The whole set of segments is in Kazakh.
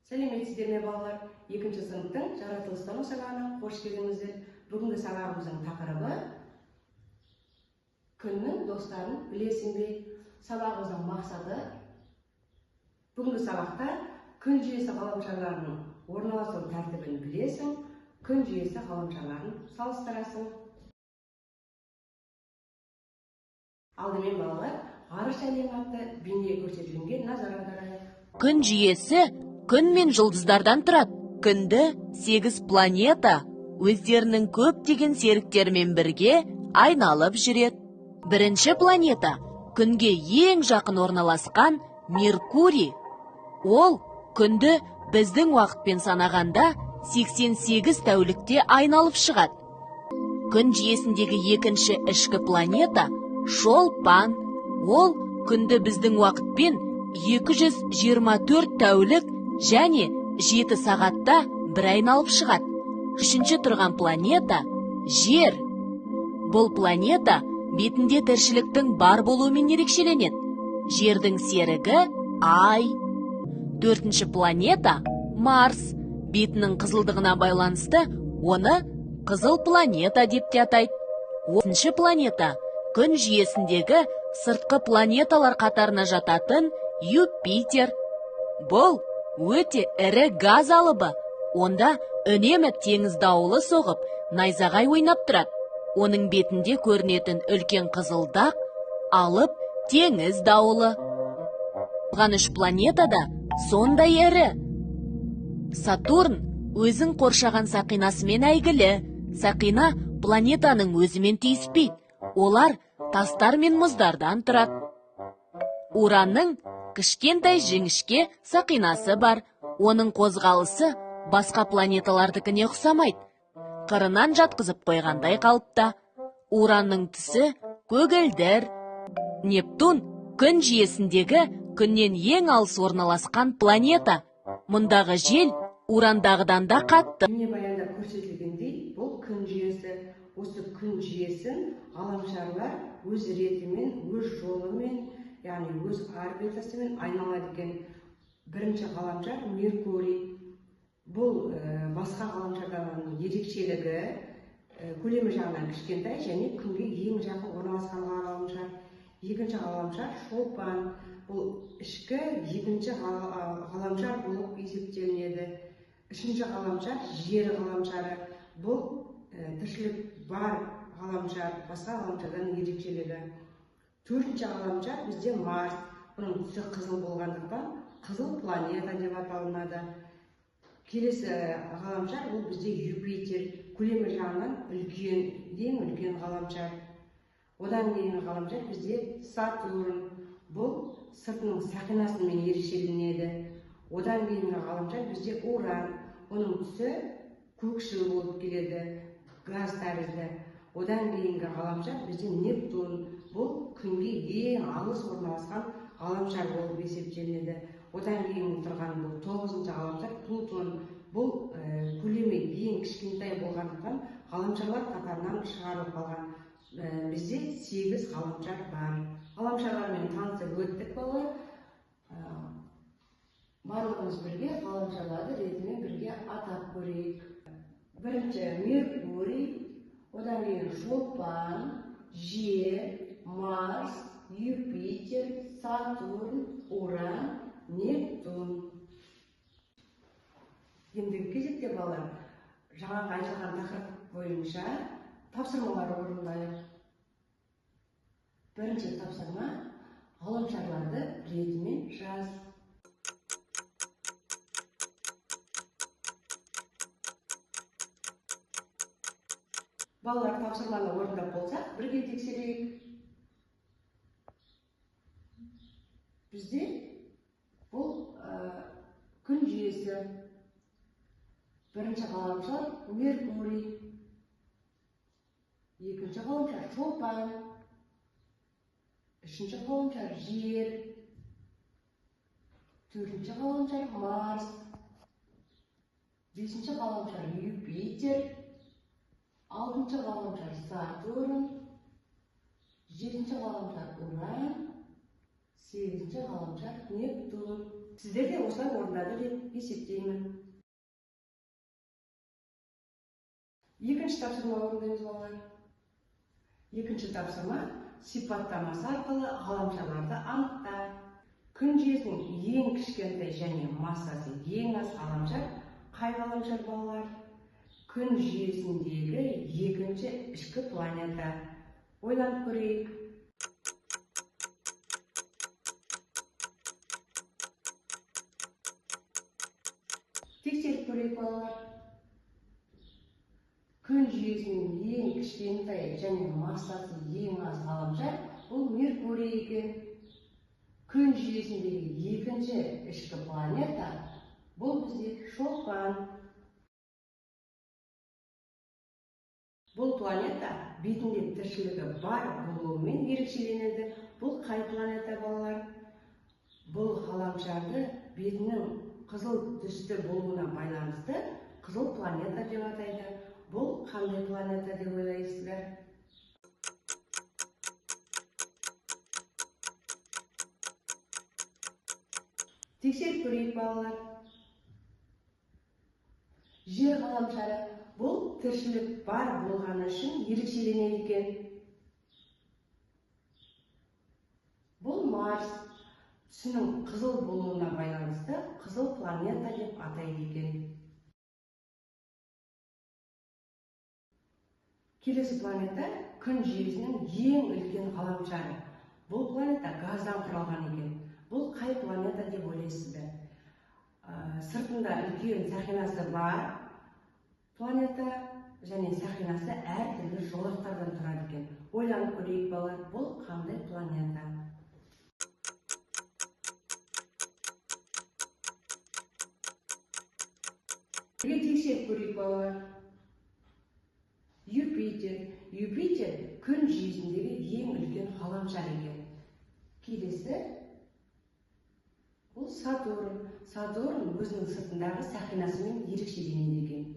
Сәлеметсіздер ме, балалар? Екінші сыныптың жаратылыстану сабағына қош келдіңіздер. Бүгінгі сабағымыздың тақырыбы күннің достарын білесің бе? Сабағымыздың мақсаты: бүгінгі сабақта күн жүйесі ғаламшарларының орналасу тәртібін білесің, күн жүйесі ғаламшарларын салыстырасың. Алдымен, балалар, ғарыш әлемі атты бейне көрсетілімге назар аударайық. Күн жүйесі күн мен жұлдыздардан тұрады. Күнді 8 планета өздерінің көптеген серіктерімен бірге айналып жүреді. Бірінші планета күнге ең жақын орналасқан Меркурий. Ол күнді біздің уақытпен санағанда 88 тәулікте айналып шығады. Күн жүйесіндегі екінші ішкі планета Шолпан. Ол күнді біздің уақытпен 224 тәулік және 7 сағатта бір айналып шығады. Үшінші тұрған планета Жер. Бұл планета бетінде тіршіліктің бар болуымен ерекшеленеді. Жердің серігі Ай. Төртінші планета Марс. Бетінің қызылдығына байланысты оны қызыл планета деп те атайды. Бесінші планета күн жүйесіндегі сыртқы планеталар қатарына жататын Юпитер. Бұл өте ірі газ алыбы. Онда үнемі теңіз дауылы соғып, найзағай ойнап тұрады. Оның бетінде көрінетін үлкен қызыл дақ алып теңіз дауылы. Қалған үш планета да сондай ірі. Сатурн өзін қоршаған сақинасымен әйгілі. Сақина планетаның өзімен түйіспейді. Олар тастар мен мұздардан тұрады. Уранның кішкентай жіңішке сақинасы бар. Оның қозғалысы басқа планеталардікіне ұқсамайды. Қырынан жатқызып қойғандай қалыпта. Уранның түсі көгілдір. Нептун күн жүйесіндегі күннен ең алыс орналасқан планета. Мұндағы жел урандағыдан да қатты. Бейнебаянда көрсетілгендей, бұл күн жүйесі. Осы күн жүйесін ғаламшарлар өз ретімен, өз жолымен, яғни өз орбитасымен айналады екен. Бірінші ғаламшар Меркурий. Бұл басқа ғаламшардан ерекшелігі көлемі жағынан кішкентай және күнге ең жақын орналасқан ғаламшар. Екінші ғаламшар Шолпан. Бұл ішкі екінші ғаламшар болып есептелінеді. Үшінші ғаламшар Жер ғаламшары. Бұл тіршілік бар ғаламшар, басқа ғаламшардан ерекшелігі. Төртінші ғаламшар бізде Марс. Бұның түсі қызыл болғандықтан қызыл планета деп аталынады. Келесі ғаламшар бұл бізде Юпитер. Көлемі жағынан үлкен, ең үлкен ғаламшар. Одан кейінгі ғаламшар бізде Сатурн. Бұл сыртының сақинасымен ерекшеленеді. Одан кейінгі ғаламшар бізде Уран. Оның түсі көкшіл болып келеді, газ тәрізді. Одан кейінгі ғаламшар бізде Нептун. Бұл күнге ең алыс орналасқан ғаламшар болып есептелінеді. Одан кейін тұрған бұл 9-шы ғаламшар Плутон. Бұл көлемі ең кішкентай болғандықтан ғаламшарлар қатарынан шығарылып қалған. Бізде 8 ғаламшар бар. Ғаламшарлармен танысып өттік, балалар. Барлығымыз бірге ғаламшарларды ретімен бірге атап көрейік. Бірінші Меркурий, одан кейін Шолпан, Жер, Марс, Юпитер, Сатурн, Уран, Нептун. Ендігі кезекте, балалар, жаңағы айтылған тақырып бойынша тапсырмалар орындайық. Бірінші тапсырма: ғаламшарларды ретімен жаз. Балалар, тапсырманы орындап болсақ, бірге тексерейік. Бізде бұл күн жүйесі. Бірінші ғаламшар Меркурий, екінші ғаламшар Шолпан, үшінші ғаламшар Жер, төртінші ғаламшар Марс, бесінші ғаламшар Юпитер, алтыншы ғаламшар Сатурн, жетінші ғаламшар Уран, сегізінші ғаламшар Нептун. Сіздер де осылай орындады деп есептеймін. Екінші тапсырма орындаймыз, балалар. Екінші тапсырма сипаттамасы арқылы ғаламшарларды анықта. Күн жүйесінің ең кішкентай және массасы ең аз ғаламшар қай ғаламшар, балалар? Күн жүйесіндегі екінші ішкі планета. Ойланып көрейік. Тексеріп көрейік, балалар. Күн жүйесінің ең кішкентай және массасы ең аз ғаламшар бұл Меркурий екен. Күн жүйесіндегі екінші ішкі планета бұл бізде Шолпан. Бұл планета бетінде тіршілігі бар болуымен ерекшеленеді. Бұл қай планета, балалар? Бұл ғаламшарды бетінің қызыл түсті болуына байланысты қызыл планета деп атайды. Бұл қандай планета деп ойлайсыздар? Тексеріп көрейік, балалар. Жер ғаламшары бұл тіршілік бар болғаны үшін ерекшеленеді екен. Бұл Марс түсінің қызыл болуына байланысты қызыл планета деп атайды екен. Келесі планета Күн жүйесінің ең үлкен ғаламшары. Бұл планета газдан құралған екен. Бұл қай планета деп ойлайсыздар? Сыртында үлкен сақинасы бар планета және сақинасы әртүрлі жолақтардан тұрады екен. Ойланып көрейік, балалар, бұл қандай планета? Бірге тексеріп көрейік, балалар. Юпитер. Юпитер Күн жүйесіндегі ең үлкен ғаламшар екен. Келесі бұл Сатурн. Сатурн өзінің сыртындағы сақинасымен ерекшеленеді екен.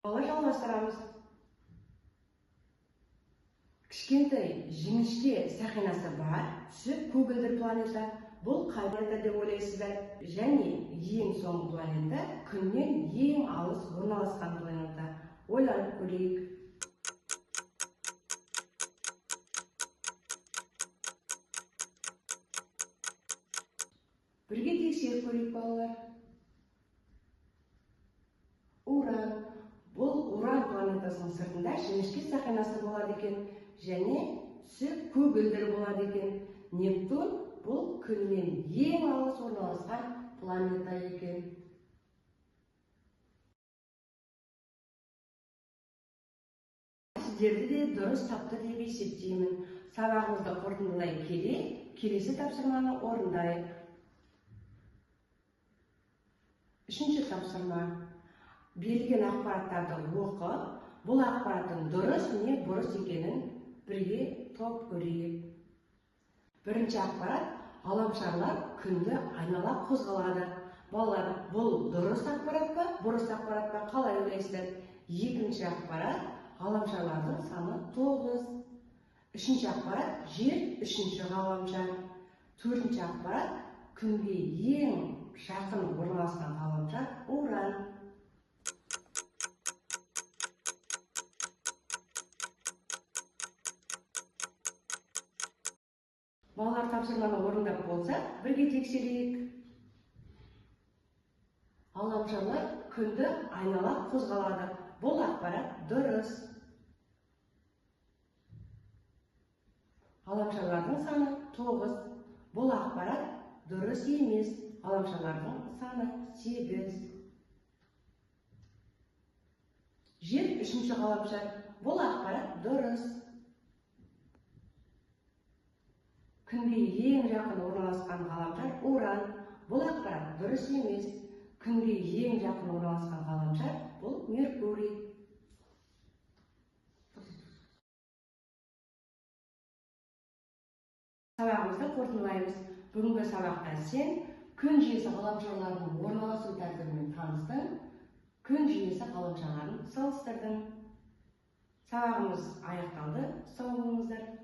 Балалар, жалғастырамыз. Кішкентай жіңішке сақинасы бар, түсі көгілдір планета. Бұл қай планета деп ойлайсыздар? Және ең соңғы планета Күннен ең алыс орналасқан планета. Ойланып көрейік. Бірге тексеріп көрейік, балалар. Уран. Бұл Уран планетасының сыртында жіңішке сақинасы болады екен және түсі көгілдір болады екен. Нептун бұл Күннен ең алыс орналасқан планета екен. Сіздерді де дұрыс тапты деп есептеймін. Сабағымызды қорытындылай келе, келесі тапсырманы орындайық. Үшінші тапсырма. Берілген ақпараттарды оқып, бұл ақпараттың дұрыс не бұрыс екенін бірге топ көрейік. Бірінші ақпарат: ғаламшарлар Күнді айнала қозғалады. Балалар, бұл дұрыс ақпарат па, бұрыс ақпарат па, қалай ойлайсыздар? Екінші ақпарат: ғаламшарлардың саны 9. Үшінші ақпарат: Жер үшінші ғаламшар. Төртінші ақпарат: Күнге ең жақын орналасқан ғаламшар Уран. Балалар, тапсырманы орындап болса, бірге тексерейік. Ғаламшарлар Күнді айнала қозғалады. Бұл ақпарат дұрыс. Ғаламшарлардың саны 9. Бұл ақпарат дұрыс емес. Ғаламшарлардың саны 8. Жер үшінші ғаламшар. Бұл ақпарат дұрыс. Күнге ең жақын орналасқан ғаламшар Уран. Бұл ақпарат дұрыс емес. Күнге ең жақын орналасқан ғаламшар бұл Меркурий. Сабағымызды қорытындылаймыз. Бүгінгі сабақта сен Күн жүйесі ғаламшарларының орналасу тәртібімен таныстың, Күн жүйесі ғаламшарларын салыстырдың. Сабағымыз аяқталды. Сау болыңыздар.